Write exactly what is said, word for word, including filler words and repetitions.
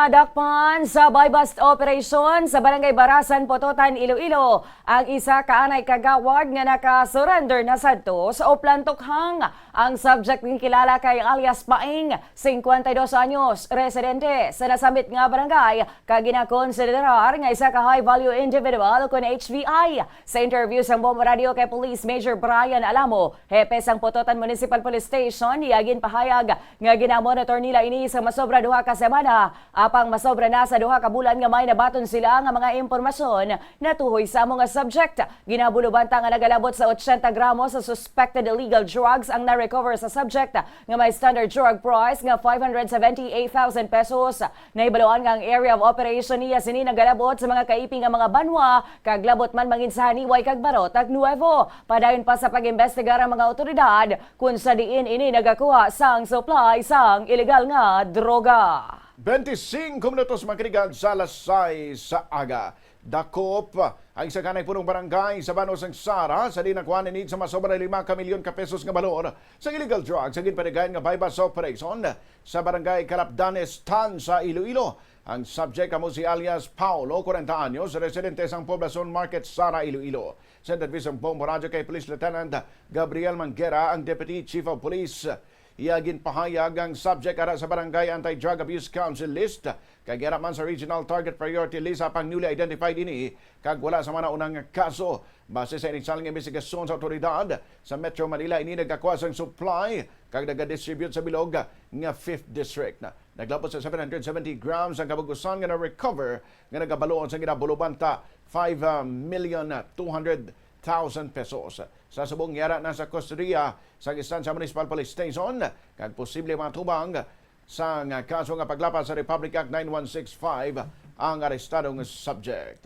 Nadakpan sa buy-bust operation sa Barangay Barasan, Pototan, Iloilo, ang isa ka anay kagawad nga naka-surrender na sadto sa Oplan Tokhang. Ang subject nga kilala kay alias Paing, singkwenta y dos anyos, residente sa nasambit nga barangay, kag ginakonsiderar nga isa ka high-value individual, kun H V I. Sa interview sang Bombo Radio kay Police Major Brian Alamo, hepe sang Pototan Municipal Police Station, iya ginpahayag nga ginamonitor nila ini sa masobra duha ka semana. Apang masobra na sa duha ka bulan nga may nabaton sila nga mga impormasyon natuhoy sa amo nga subject. Ginabulubanta nga nagalabot sa ochenta gramo sa suspected illegal drugs ang na-recover sa subject, nga may standard drug price nga five hundred seventy-eight thousand pesos. Nahibaluan nga ang area of operation niya sini nagalabot sa mga kaipi nga mga banwa, kag labot man mangin sa Janiuay kag Barotac Nuevo. Padayon pa sa pag-imbestigar ang mga awtoridad kung sa diin ini nagakuha sang supply sang iligal nga droga. Twenty-cinco minutos makaligal sa alas sais sa aga. Dakop ang isa ka anay punong barangay sa Banos sang Sara sa diin nakuha ini sa masobra lima ka milyon ka pesos nga balor sa illegal drugs sa ginpatigayon nga buy-bust operation sa barangay Calapdanes, Tan sa Iloilo. Ang subject amo si alias Paulo, kwarenta anyos, residente sang Poblacion Market, Sara, Iloilo. Sa interview sang Bombo Radio kay Police Lieutenant Gabriel Manguera, ang Deputy Chief of Police, iya ginpahayag ang subject ara sa Barangay Anti-Drug Abuse Council list, kag ara man sa Regional Target Priority List apang newly identified ini kag wala sa mga naunang kaso. Base sa initial nga investigasyon sa awtoridad sa Metro Manila, ini nagakuha sang supply kag nagadistribute sa bilog nga Fifth District. Naglabot sa seven hundred seventy grams ang kabug-usan nga na-recover, nga nagabaluon sa ginabulubanta five million two hundred thousand pesos. Sa subong, yara na sa kustodiya sa Estancia Municipal Police Station, kag posible matubang sa nga kaso nga paglapas sa Republic Act nine one six five ang arestadong subject.